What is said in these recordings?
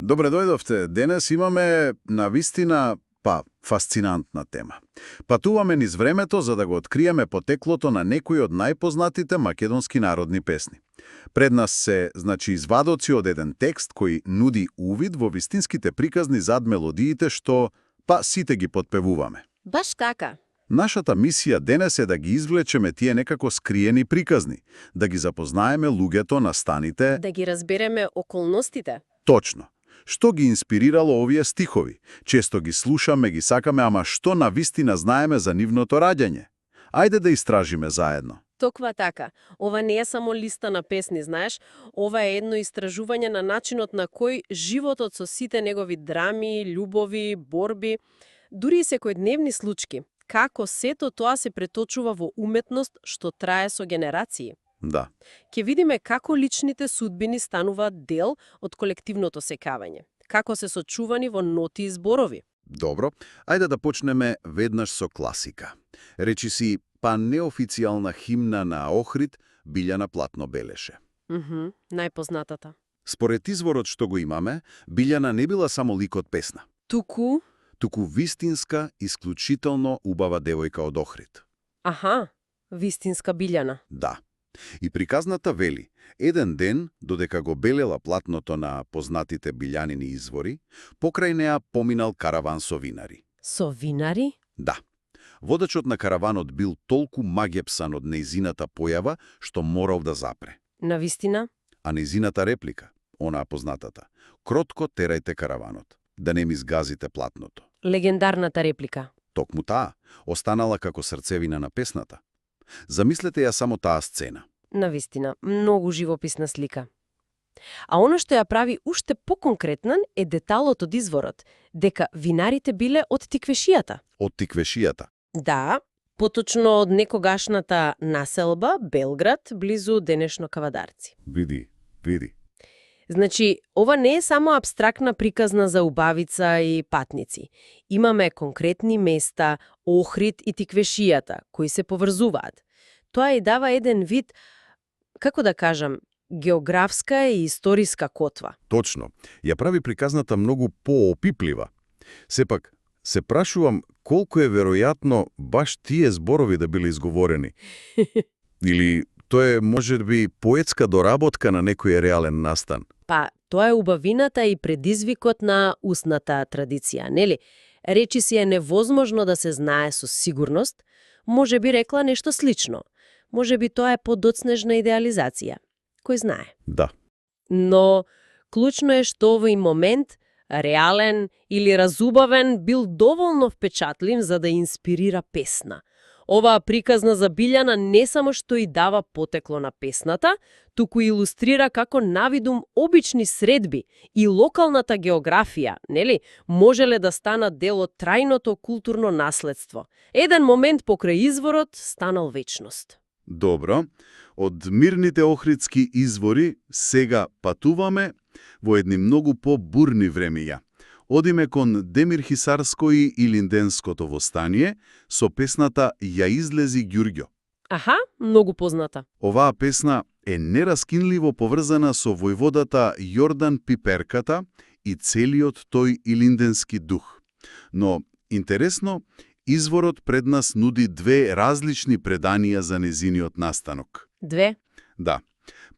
Добре дојдовте. Денес имаме навистина фасцинантна тема. Патуваме низ времето за да го откриеме потеклото на некои од најпознатите македонски народни песни. Пред нас се, извадоци од еден текст кој нуди увид во вистинските приказни зад мелодиите што, сите ги потпевуваме. Баш така. Нашата мисија денес е да ги извлечеме тие некако скриени приказни, да ги запознаеме луѓето на станите... Да ги разбереме околностите. Точно. Што ги инспирирало овие стихови? Често ги слушаме, ги сакаме, ама што навистина знаеме за нивното раѓање? Ајде да истражиме заедно. Токва така. Ова не е само листа на песни, знаеш. Ова е едно истражување на начинот на кој животот со сите негови драми, љубови, борби, дури и секојдневни случаи, како сето тоа се преточува во уметност што трае со генерации. Да. Ке видиме како личните судбини стануваат дел од колективното секавање, како се сочувани во ноти и зборови. Добро, ајде да почнеме веднаш со класика. Речи си, неофицијална химна на Охрид, Билјана Платно белеше. Најпознатата. Според изворот што го имаме, Билјана не била само лик од песна. Туку вистинска, исклучително убава девојка од Охрид. Вистинска Билјана. Да. И приказната вели, еден ден, додека го белела платното на познатите билјанини извори, покрај неа поминал караван со винари. Со винари? Да. Водачот на караванот бил толку магепсан од нејзината појава, што морал да запре. Навистина? А нејзината реплика, онаа познатата, кротко терајте караванот, да не ми згазите платното. Легендарната реплика. Токму таа, останала како срцевина на песната. Замислете ја само таа сцена. Навистина, многу живописна слика. А оно што ја прави уште поконкретнан е деталот од изворот, дека винарите биле од Тиквешијата. Од Тиквешијата? Да, поточно од некогашната населба, Белград, близу денешно Кавадарци. Види. Значи, ова не е само абстрактна приказна за убавица и патници. Имаме конкретни места, Охрид и Тиквешијата, кои се поврзуваат. Тоа и дава еден вид, како да кажам, географска и историска котва. Точно. Ја прави приказната многу поопиплива. Сепак, се прашувам колку е веројатно баш тие зборови да биле изговорени. Или тоа е можеби поетска доработка на некој реален настан. Тоа е убавината и предизвикот на устната традиција, нели? Речи си е невозможно да се знае со сигурност, може би рекла нешто слично. Може би тоа е подоцнежна идеализација. Кој знае? Да. Но клучно е што овој момент, реален или разубавен, бил доволно впечатлив за да инспирира песна. Оваа приказна за Билјана не само што и дава потекло на песната, туку илустрира како навидум обични средби и локалната географија, нели, можеле да станат дел од трајното културно наследство. Еден момент покрај изворот станал вечност. Добро, од мирните охридски извори сега патуваме во едни многу по-бурни времења. Одиме кон Демир Хисарско и Илинденското востание со песната «Ја излези Ѓурѓо». Многу позната. Оваа песна е нераскинливо поврзана со војводата Јордан Пиперката и целиот тој илинденски дух. Но, интересно, изворот пред нас нуди две различни преданија за незиниот настанок. Две? Да.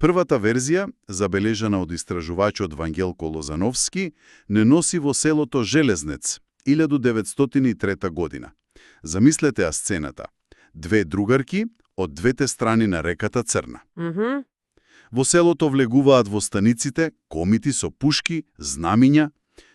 Првата верзија, забележана од истражувачот Вангелко Лозановски, не носи во селото Железнец, 1903 година. Замислете ја сцената. Две другарки од двете страни на реката Црна. Во селото влегуваат во станиците комити со пушки, знамиња,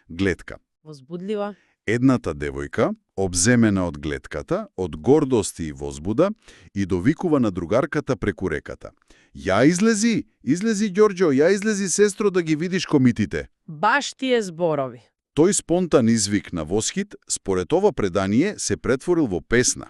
гледка. Возбудлива. Едната девојка, обземена од гледката, од гордост и возбуда, и довикува на другарката преку реката. Ја излези Ѓорѓо, ја излези сестро да ги видиш комитите. Баш тие зборови. Тој спонтан извик на восхит, според ова предание, се претворил во песна.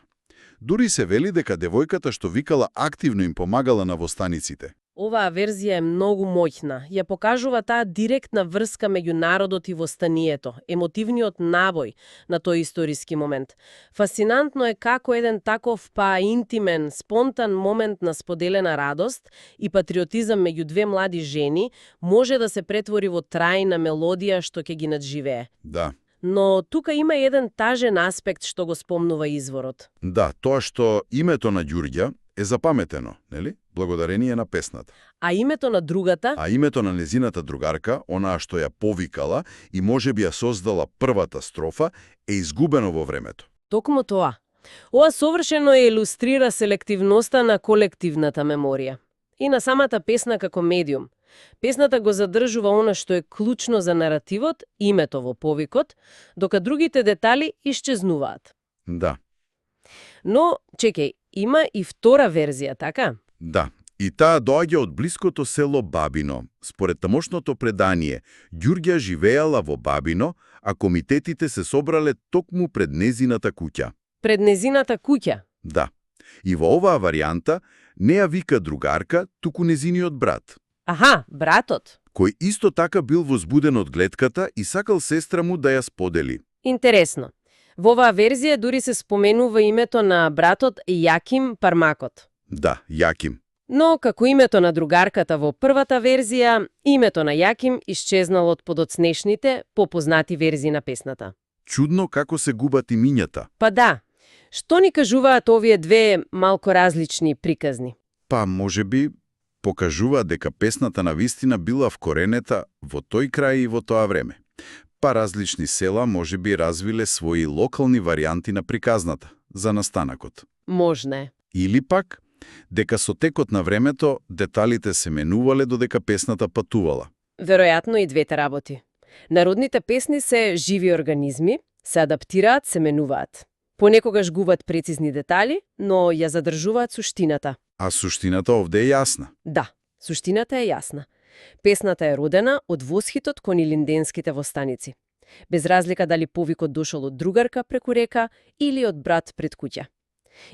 Дури се вели дека девојката што викала активно им помагала на востаниците. Оваа верзија е многу моќна. Ја покажува таа директна врска меѓу народот и востанието, емотивниот набој на тој историски момент. Фасцинантно е како еден таков интимен, спонтан момент на споделена радост и патриотизам меѓу две млади жени може да се претвори во трајна мелодија што ќе ги надживее. Да. Но тука има еден тажен аспект што го спомнува изворот. Да, тоа што името на Ѓурѓа е запаметено, нели? Благодарение на песната. А името на другата? А името на незината другарка, онаа што ја повикала и можеби ја создала првата строфа, е изгубено во времето. Токму тоа. Ова совршено илустрира селективноста на колективната меморија. И на самата песна како медиум. Песната го задржува она што е клучно за наративот, името во повикот, дока другите детали исчезнуваат. Да. Но, чекај, има и втора верзија, така? Да. И таа доаѓа од блиското село Бабино. Според тамошното предание, Ѓурѓа живеела во Бабино, а комитетите се собрале токму пред незината куќа. Пред незината куќа? Да. И во оваа варијанта не ја вика другарка, туку незиниот брат, Аха, братот. кој исто така бил возбуден од глетката и сакал сестра му да ја сподели. Интересно. Во оваа верзија дури се споменува името на братот Јаким Пармакот. Да, Јаким. Но, како името на другарката во првата верзија, името на Јаким исчезнало од подоцнешните, попознати верзии на песната. Чудно како се губат имињата. Па да, што ни кажуваат овие две малку различни приказни? Па, можеби, покажува дека песната на вистина била вкоренета во тој крај и во тоа време. Па различни села можеби развиле своји локални варијанти на приказната за настанакот. Можно е. Или пак, дека со текот на времето деталите се менувале додека песната патувала. Веројатно и двете работи. Народните песни се живи организми, се адаптираат, се менуваат. Понекогаш губат прецизни детали, но ја задржуваат суштината. А суштината овде е јасна. Да, суштината е јасна. Песната е родена од восхитот кон илинденските востаници. Без разлика дали повикот дошол од другарка преку река или од брат пред куќа.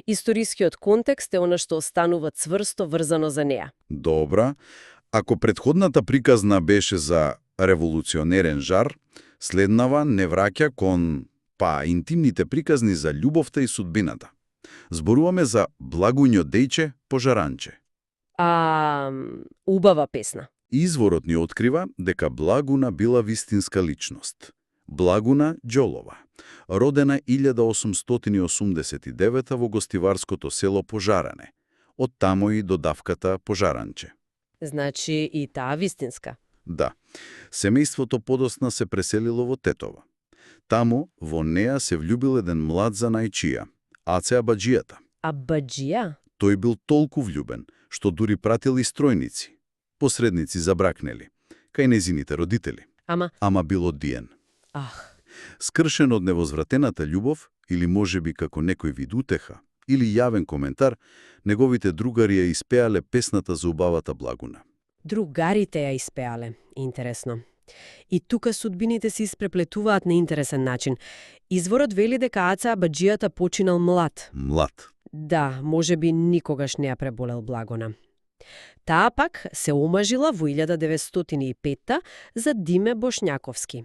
Историскиот контекст е она што останува цврсто врзано за неа. Добра, ако предходната приказна беше за револуционерен жар, следнава не враќа кон интимните приказни за љубовта и судбината. Зборуваме за Благуњо дејче пожаранче. Убава песна. Изворот ни открива дека Благуна била вистинска личност. Благуна Ѓолова, родена 1889 во гостиварското село Пожаране, од тамо и до давката Пожаранче. Значи и таа вистинска. Да, семејството подосна се преселило во Тетово. Таму во неа се влюбил еден млад занајчија, Аце Абаџијата. Абаџија? Тој бил толку влюбен, што дури пратил и стројници, посредници за брак, нели, кај незините родители. Ама бил одбиен. Скршен од невозвратената љубов, или можеби како некој вид утеха, или јавен коментар, неговите другари ја испеале песната за убавата Благуна. Другарите ја испеале. Интересно. И тука судбините се испреплетуваат на интересен начин. Изворот вели дека Аце Абаџијата починал млад. Млад. Да, можеби никогаш не ја преболел Благуна. Таа пак се омажила во 1905 за Диме Бошњаковски.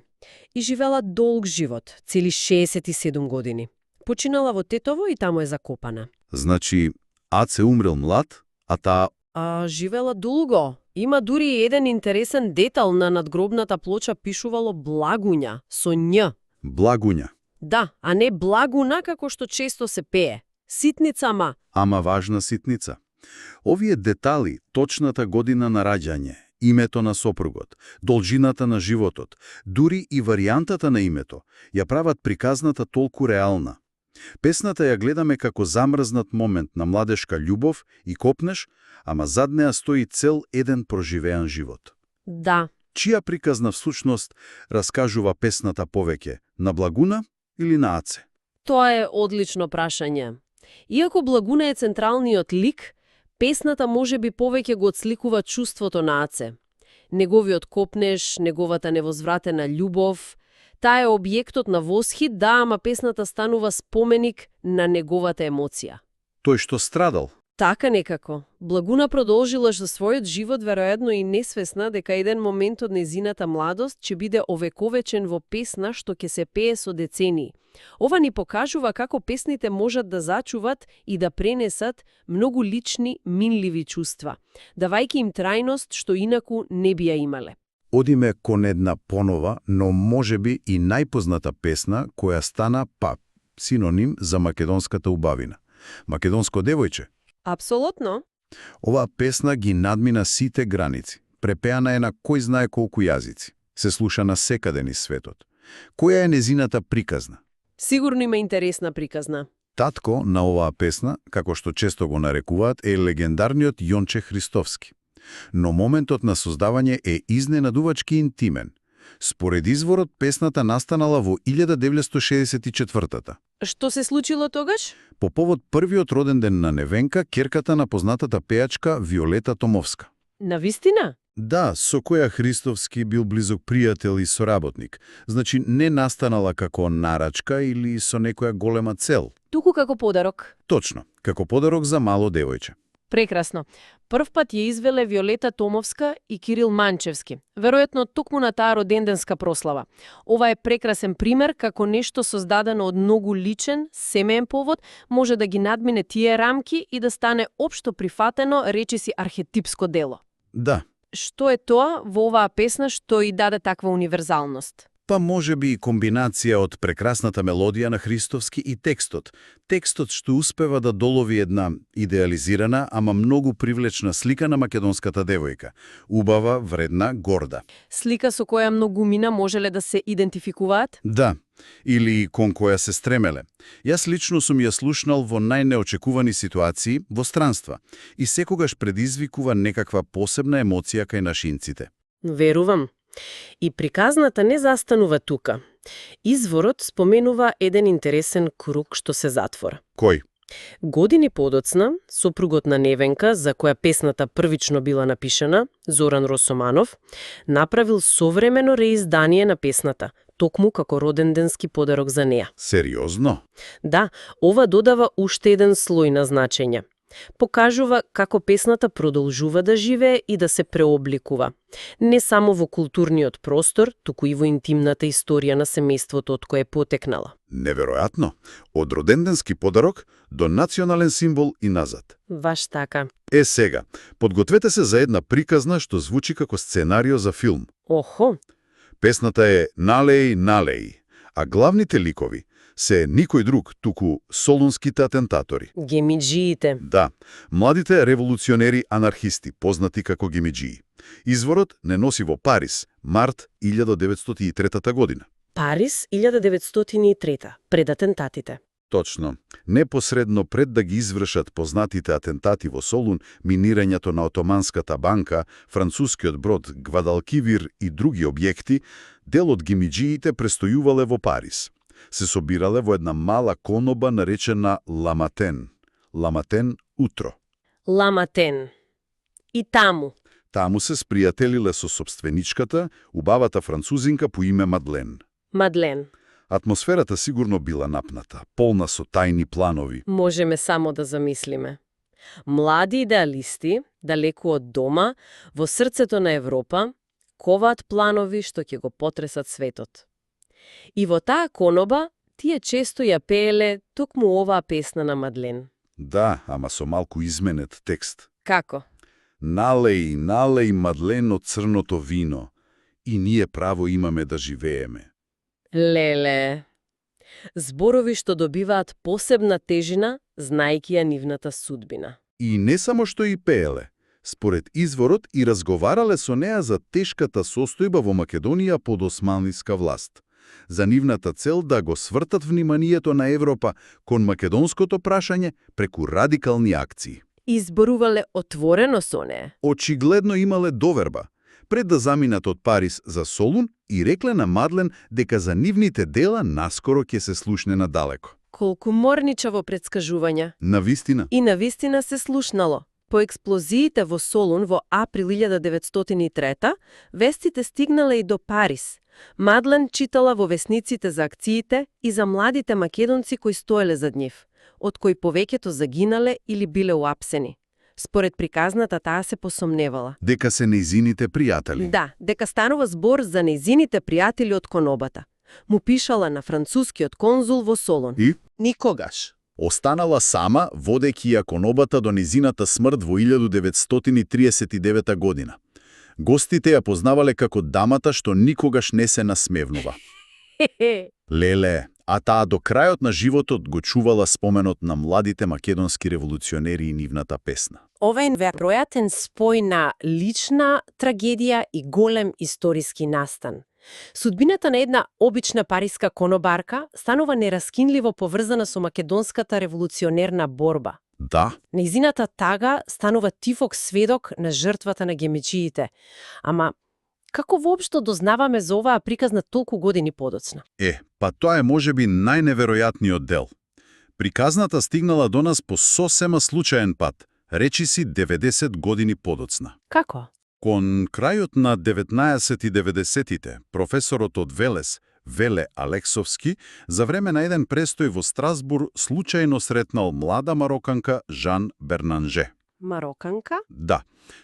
И живела долг живот, цели 67 години. Починала во Тетово и таму е закопана. Значи, Аце умрел млад, а таа... Живела долго. Има дури еден интересен детал на надгробната плоча пишувало Благуња, со њ. Благуња. Да, а не Благуна како што често се пее. Ситница, Ама важна ситница. Овие детали, точната година на раѓање, името на сопругот, должината на животот, дури и варијантата на името, ја прават приказната толку реална. Песната ја гледаме како замрзнат момент на младешка љубов и копнеш, ама зад неа стои цел еден проживеан живот. Да. Чија приказна всушност раскажува песната повеќе, на Благуна или на Аце? Тоа е одлично прашање. Иако Благуна е централниот лик, песната можеби повеќе го отсликува чувството на Аце. Неговиот копнеш, неговата невозвратена љубов. Таа е објектот на восхит, да, ама песната станува споменик на неговата емоција. Тој што страдал, Така некако. Благуна продолжила со својот живот веројатно и несвесна дека еден момент од незината младост ќе биде овековечен во песна што ќе се пее со децении. Ова ни покажува како песните можат да зачуват и да пренесат многу лични, минливи чувства, давајќи им трајност што инаку не би ја имале. Одиме кон една понова, но можеби и најпозната песна која стана синоним за македонската убавина. Македонско девојче. Апсолутно. Оваа песна ги надмина сите граници. Препеана е на кој знае колку јазици. Се слуша на секаде низ светот. Која е незината приказна? Сигурно има интересна приказна. Татко на оваа песна, како што често го нарекуваат, е легендарниот Јонче Христовски. Но моментот на создавање е изненадувачки интимен. Според изворот, песната настанала во 1964-та. Што се случило тогаш? По повод првиот роден ден на Невенка, ќерката на познатата пејачка Виолета Томовска. Навистина? Да, со која Христовски бил близок пријател и соработник. Значи, не настанала како нарачка или со некоја голема цел. Туку како подарок. Точно, како подарок за мало девојче. Прекрасно. Прв пат ја извеле Виолета Томовска и Кирил Манчевски. Веројатно токму на таа роденденска прослава. Ова е прекрасен пример како нешто создадено од многу личен, семеен повод може да ги надмине тие рамки и да стане општо прифатено, речиси архетипско дело. Да. Што е тоа во оваа песна што и даде таква универзалност? Па може би и комбинација од прекрасната мелодија на Христовски и текстот. Текстот што успева да долови една идеализирана, ама многу привлечна слика на македонската девојка. Убава, вредна, горда. Слика со која многумина можеле да се идентификуваат? Да, или кон која се стремеле. Јас лично сум ја слушнал во најнеочекувани ситуации, во странства, и секогаш предизвикува некаква посебна емоција кај нашинците. Верувам. И приказната не застанува тука. Изворот споменува еден интересен круг што се затвора. Кој? Години подоцна, сопругот на Невенка, за која песната првично била напишана, Зоран Росоманов, направил современо реиздание на песната, токму како роденденски подарок за неа. Сериозно? Да, ова додава уште еден слој на значење. Покажува како песната продолжува да живее и да се преобликува. Не само во културниот простор, туку и во интимната историја на семејството од кое потекнала. Неверојатно. Од роденденски подарок до национален символ и назад. Баш така. Е сега, подгответе се за една приказна што звучи како сценарио за филм. Охо! Песната е «Налеј, налеј», а главните ликови се никој друг, туку солунските атентатори. Гемиджиите. Да, младите револуционери анархисти, познати како гемиджии. Изворот не носи во Париз, март 1903 година. Париз 1903, пред атентатите. Точно. Непосредно пред да ги извршат познатите атентати во Солун, минирањето на Отоманската банка, францускиот брод Гвадалкивир и други објекти, дел од гемиджиите престојувале во Париз. Се собирале во една мала коноба наречена Ламатен. Ламатен утро. Ламатен. И таму. Таму се спријателиле со собственичката, убавата французинка по име Мадлен. Мадлен. Атмосферата сигурно била напната, полна со тајни планови. Можеме само да замислиме. Млади идеалисти, далеку од дома, во срцето на Европа, коваат планови што ќе го потресат светот. И во таа коноба, тие често ја пееле токму оваа песна на Мадлен. Да, ама со малку изменет текст. Како? Налеј, налеј, Мадлен, од црното вино, и ние право имаме да живееме. Леле! Зборови што добиваат посебна тежина, знаејќи ја нивната судбина. И не само што и пееле. Според изворот и разговарале со неа за тешката состојба во Македонија под османлиска власт. За нивната цел да го свртат вниманието на Европа кон македонското прашање преку радикални акции. Изборувале отворено со неа. Очигледно имале доверба. Пред да заминат од Париз за Солун и рекле на Мадлен дека за нивните дела наскоро ќе се слушне надалеко. Колку морничаво предскажување. Навистина. И навистина се слушнало. По експлозиите во Солун во април 1903, вестите стигнале и до Париз. Мадлен читала во весниците за акциите и за младите македонци кои стоеле зад нив. од кои повеќето загинале или биле уапсени. Според приказната, таа се посомневала. Дека се нејзините пријатели. Да, дека станува збор за нејзините пријатели од конобата. Му пишала на францускиот конзул во Солун. И Никогаш. останала сама, водејќи ја конобата до низината смрт во 1939 година. Гостите ја познавале како дамата што никогаш не се насмевнува. Хе-хе. Леле, а таа до крајот на животот го чувала споменот на младите македонски револуционери и нивната песна. Ова е веројатен спој на лична трагедија и голем историски настан. Судбината на една обична париска конобарка станува нераскинливо поврзана со македонската револуционерна борба. Да, Нејзината тага станува тифок сведок на жртвата на гемичиите. Ама, како воопшто дознаваме за оваа приказна толку години подоцна? па тоа е можеби најневеројатниот дел. Приказната стигнала до нас по сосема случаен пат, речиси 90 години подоцна. Како? Кон крајот на 1990-тите, професорот од Велес, Веле Алексовски, за време на еден престој во Страсбур случајно сретнал млада мароканка Жан Бернанже. Мароканка? Да,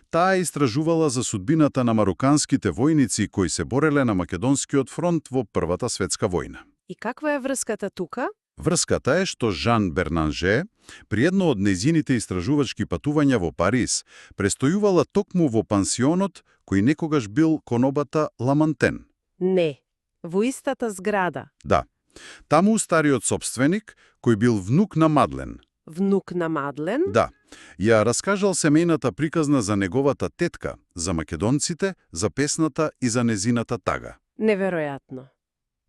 таа истражувала за судбината на мароканските војници кои се бореле на Македонскиот фронт во Првата светска војна. И каква е врската тука? Врската е што Жан Бернанже, при едно од нејзините истражувачки патувања во Париз, престојувала токму во пансионот кој некогаш бил конобата Ламантен. Не. Во истата зграда. Да, таму стариот собственик, кој бил внук на Мадлен. Внук на Мадлен? Да, ја раскажал семејната приказна за неговата тетка, за македонците, за песната и за незината тага. Неверојатно.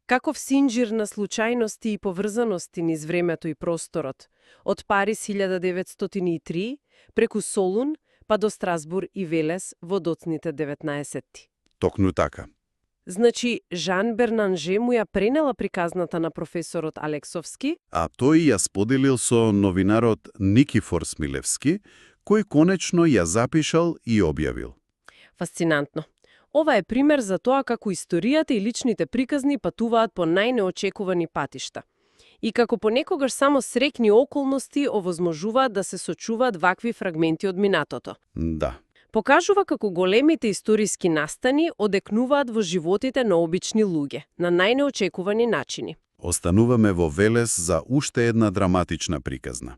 Каков синџир на случајности и поврзаности низ времето и просторот. Од Париз 1903, преку Солун, па до Страсбур и Велес во доцните 19-ти. Токну така. Значи, Жан Бернанже му ја пренела приказната на професорот Алексовски? А тој ја споделил со новинарот Никифор Смилевски, кој конечно ја запишал и објавил. Фасцинантно. Ова е пример за тоа како историјата и личните приказни патуваат по најнеочекувани патишта. И како понекогаш само среќни околности овозможуваат да се сочуваат вакви фрагменти од минатото. Да. Покажува како големите историски настани одекнуваат во животите на обични луѓе, на најнеочекувани начини. Остануваме во Велес за уште една драматична приказна.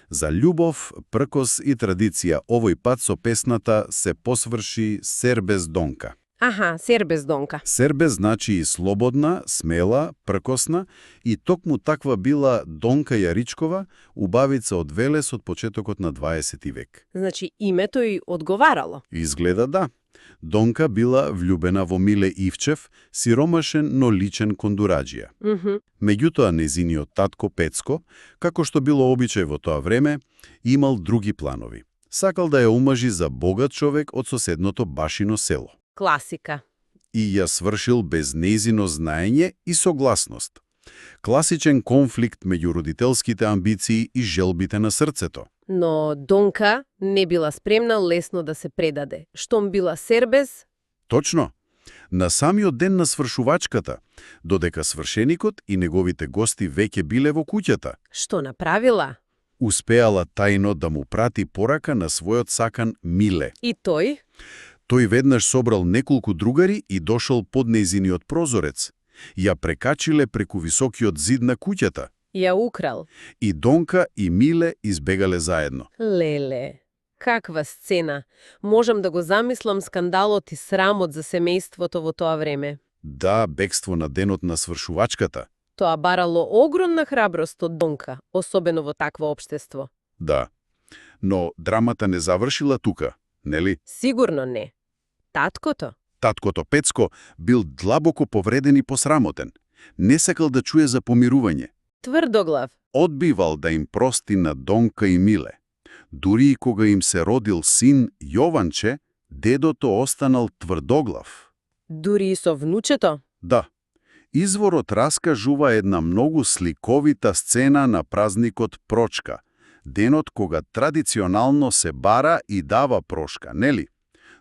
За љубов, пркос и традиција овој пат со песната се посврши Сербез Донка. Аха, Сербез Донка. Сербе значи и слободна, смела, пркосна и токму таква била Донка Јаричкова, убавица од Велес од почетокот на 20 век. Значи, името й одговарало. Изгледа да. Донка била влюбена во Миле Ивчев, сиромашен, но личен кондураджија. Меѓутоа, незиниот татко Пецко, како што било обичај во тоа време, имал други планови. Сакал да ја омажи за богат човек од соседното Башино село. Класика. И ја свршил без нејзино знаење и согласност. Класичен конфликт меѓу родителските амбиции и желбите на срцето. Но Донка не била спремна лесно да се предаде. Штом била Сербез? Точно. На самиот ден на свршувачката, додека свршеникот и неговите гости веќе биле во куќата, Што направила? успеала тајно да му прати порака на својот сакан Миле. И тој? Тој веднаш собрал неколку другари и дошол под нејзиниот прозорец. Ја прекачиле преку високиот зид на куќата. Ја украл. И Донка и Миле избегале заедно. Леле, каква сцена. Можам да го замислам скандалот и срамот за семејството во тоа време. Да, бегство на денот на свршувачката. Тоа барало огромна храброст од Донка, особено во такво општество. Да. Но драмата не завршила тука, нели? Сигурно не. Таткото? Таткото Пецко бил длабоко повреден и посрамотен. Не сакал да чуе за помирување. Тврдоглав. Одбивал да им прости на Донка и Миле. Дури и кога им се родил син Јованче, дедото останал тврдоглав. Дури и со внучето? Да. Изворот раскажува една многу сликовита сцена на празникот Прочка, денот кога традиционално се бара и дава прошка, нели?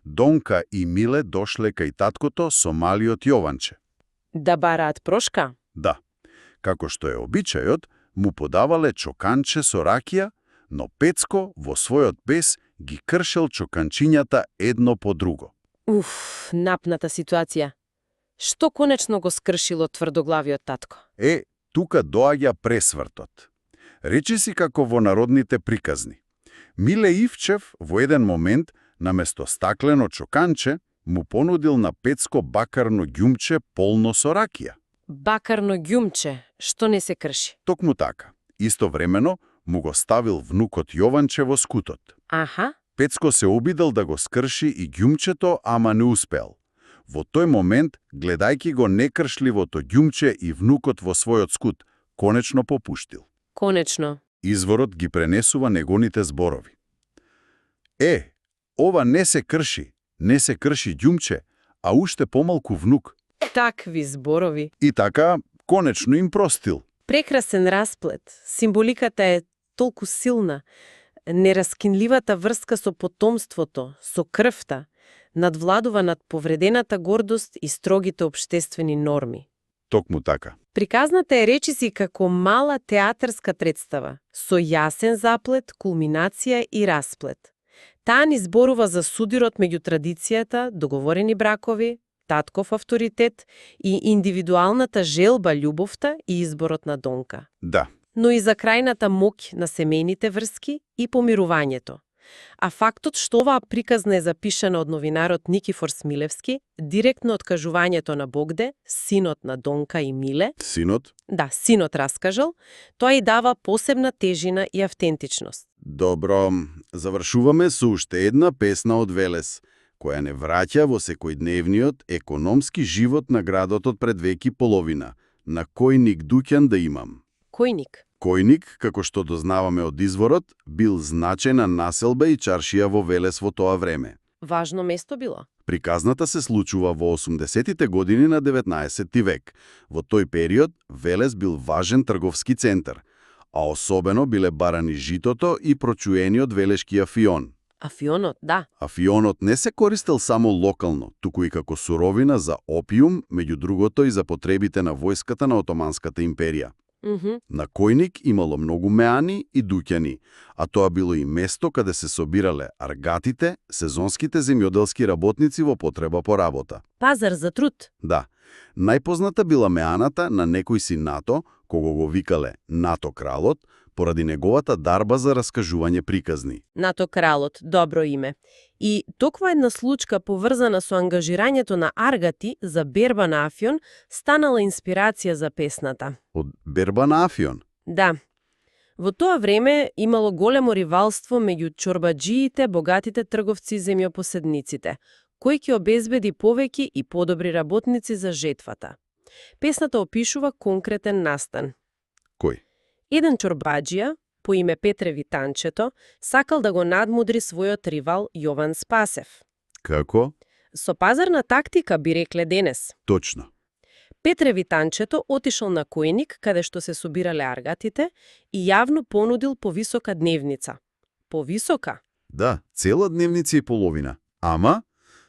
Донка и Миле дошле кај таткото со малиот Јованче. Да бараат прошка? Да. Како што е обичајот, му подавале чоканче со ракија, но Пецко во својот бес ги кршел чоканчињата едно по друго. Уф, напната ситуација. Што конечно го скршило тврдоглавиот татко? Тука доаѓа пресвртот. Речи си како во народните приказни. Миле Ивчев во еден момент, наместо стаклено чоканче, му понудил на Пецко бакарно ѓумче полно со ракија. Бакарно ѓумче, што не се крши? Токму така. Истовремено му го ставил внукот Јованче во скутот. Аха. Пецко се обидел да го скрши и ѓумчето, ама не успел. Во тој момент, гледајки го некршливото ѓумче и внукот во својот скут, конечно попуштил. Конечно. Изворот ги пренесува неговите зборови. Ова не се крши ѓумче, а уште помалку внук. Такви зборови. И така, конечно им простил. Прекрасен расплет. Символиката е толку силна. Нераскинливата врска со потомството, со крвта, надвладува над повредената гордост и строгите општествени норми. Токму така. Приказната е речиси како мала театарска представа, со јасен заплет, кулминација и расплет. Таа ни зборува за судирот меѓу традицијата, договорени бракови, татков авторитет и индивидуалната желба, љубовта и изборот на Донка. Да. Но и за крајната моќ на семејните врски и помирувањето. А фактот што оваа приказна е запишана од новинарот Никифор Смилевски, директно од кажувањето на Богде, синот на Донка и Миле, Синот? да, синот раскажал, тоа и дава посебна тежина и автентичност. Добро, завршуваме со уште една песна од Велес, која не враќа во секојдневниот економски живот на градот од пред веки половина. На којник дуќан да имам. Којник. Којник, како што дознаваме од изворот, бил значајна населба и чаршија во Велес во тоа време. Важно место било. Приказната се случува во 80-тите години на 19 век. Во тој период Велес бил важен трговски центар, а особено биле барани житото и прочуениот велешки афион. Афионот, да. Афионот не се користел само локално, туку и како суровина за опиум, меѓу другото и за потребите на војската на Отоманската империја. На Којник имало многу меани и дуќани, а тоа било и место каде се собирале аргатите, сезонските земјоделски работници во потреба по работа. Пазар за труд. Да, најпозната била меаната на некој си Нато, кого го викале Нато кралот, поради неговата дарба за раскажување приказни. Нато кралот, добро име. И токва една случка поврзана со ангажирањето на аргати за берба на афион станала инспирација за песната. Од берба на афион? Да. Во тоа време имало големо ривалство меѓу чорбаджиите, богатите трговци и земјопоседниците, кој ќе обезбеди повеќе и подобри работници за жетвата. Песната опишува конкретен настан. Кој? Еден чорбаджија, по име Петре Витанчето, сакал да го надмудри својот ривал Јован Спасев. Како? Со пазарна тактика, би рекле денес. Точно. Петре Витанчето отишол на Којник, каде што се собирале аргатите, и јавно понудил повисока дневница. Повисока? Да, цела дневница и половина. Ама,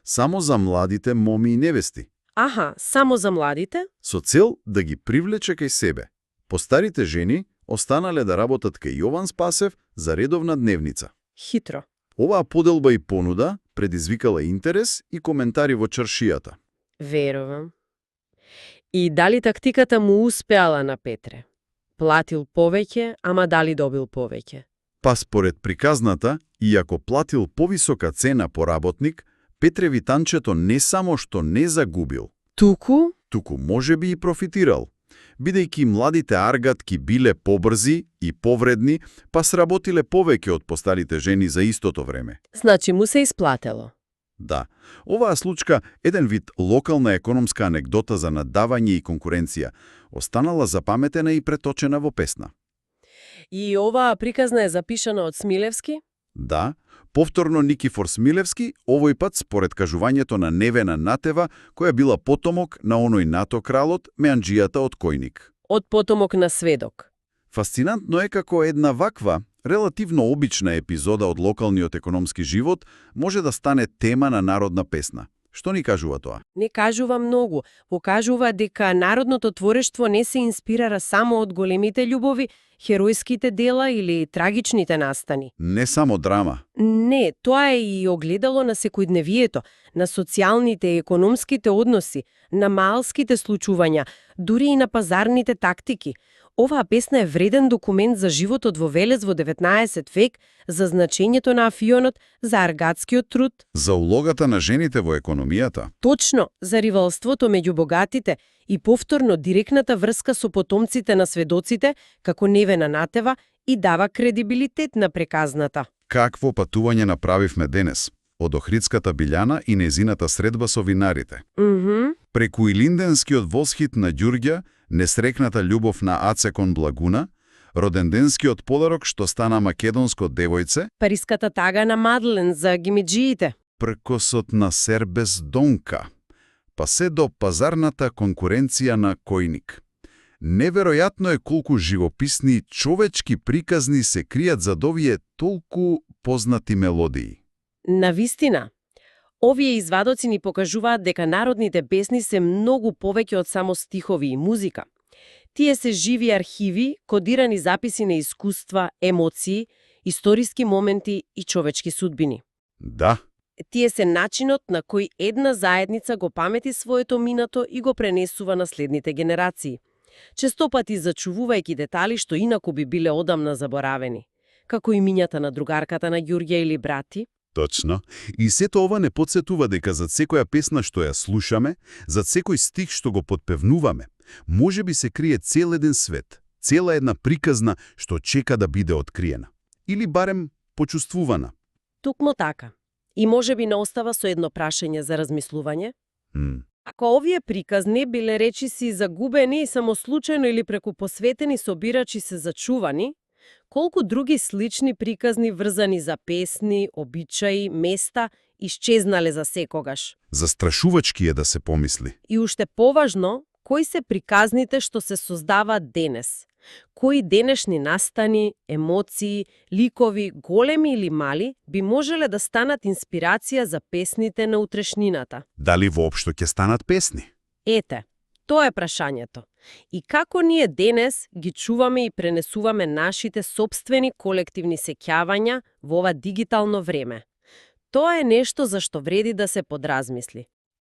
само за младите моми и невести. Аха, само за младите? Со цел да ги привлече кај себе. Постарите жени останале да работат кај Јован Спасев за редовна дневница. Хитро. Оваа поделба и понуда предизвикала интерес и коментари во чаршијата. Верувам. И дали тактиката му успеала на Петре? Платил повеќе, ама дали добил повеќе? Па според приказната, иако платил повисока цена по работник, Петре Витанчето не само што не загубил, туку можеби и профитирал, бидејќи младите аргатки биле побрзи и повредни, па сработиле повеќе од постарите жени за истото време. Значи му се исплатело. Да, оваа случка, еден вид локална економска анекдота за надавање и конкуренција, останала запаметена и преточена во песна. И оваа приказна е запишана од Смилевски? Да, повторно Никифор Смилевски, овој пат според кажувањето на Невена Натева, која била потомок на оној Нато кралот, меанџијата од Којник. Од потомок на сведок. Фасцинантно е како една ваква, релативно обична епизода од локалниот економски живот може да стане тема на народна песна. Што ни кажува тоа? Не кажува многу. Покажува дека народното творештво не се инспирира само од големите љубови, херојските дела или трагичните настани. Не само драма. Не, тоа е и огледало на секојдневието, на социјалните и економските односи, на маалските случувања, дури и на пазарните тактики. Оваа песна е вреден документ за животот во Велес во 19 век, за значењето на афионот, за аргатскиот труд. За улогата на жените во економијата. Точно, за ривалството меѓу богатите и повторно директната врска со потомците на сведоците, како Невена Натева, и дава кредибилитет на преказната. Какво патување направивме денес? Од Охридската Билјана и незината средба со винарите. Преку илинденскиот восхит на Ѓурѓа, несрекната љубов на Аце кон Благуна, роденденскиот подарок што стана македонско девојце, Париската тага на Мадлен за гимиджиите. пркосот на Сербес Донка, па се до пазарната конкуренција на Којник. Неверојатно е колку живописни и човечки приказни се кријат зад овие толку познати мелодии. Навистина, овие извадоци ни покажуваат дека народните песни се многу повеќе од само стихови и музика. Тие се живи архиви, кодирани записи на искуства, емоции, историски моменти и човечки судбини. Да, Тие се начинот на кој една заедница го памети своето минато и го пренесува на следните генерации. Честопати зачувувајќи детали што инаку би биле одамна заборавени, како имињата на другарката на Ѓурѓа или брати. точно. И сето ова не подсетува дека зад секоја песна што ја слушаме, зад секој стих што го подпевнуваме, може би се крие цел еден свет, цела една приказна што чека да биде откриена. Или барем почувствувана. Тукмо така. И може би не остава со едно прашање за размислување. М. Ако овие приказни биле речиси загубени и само случајно или преку посветени собирачи се зачувани, колку други слични приказни врзани за песни, обичаи, места, исчезнале за секогаш. Застрашувачки е да се помисли. И уште поважно, кои се приказните што се создаваат денес? Кои денешни настани, емоции, ликови, големи или мали, би можеле да станат инспирација за песните на утрешнината? Дали воопшто ќе станат песни? Ете, тоа е прашањето. И како ние денес ги чуваме и пренесуваме нашите собствени колективни сеќавања во ова дигитално време? Тоа е нешто за што вреди да се подразмисли.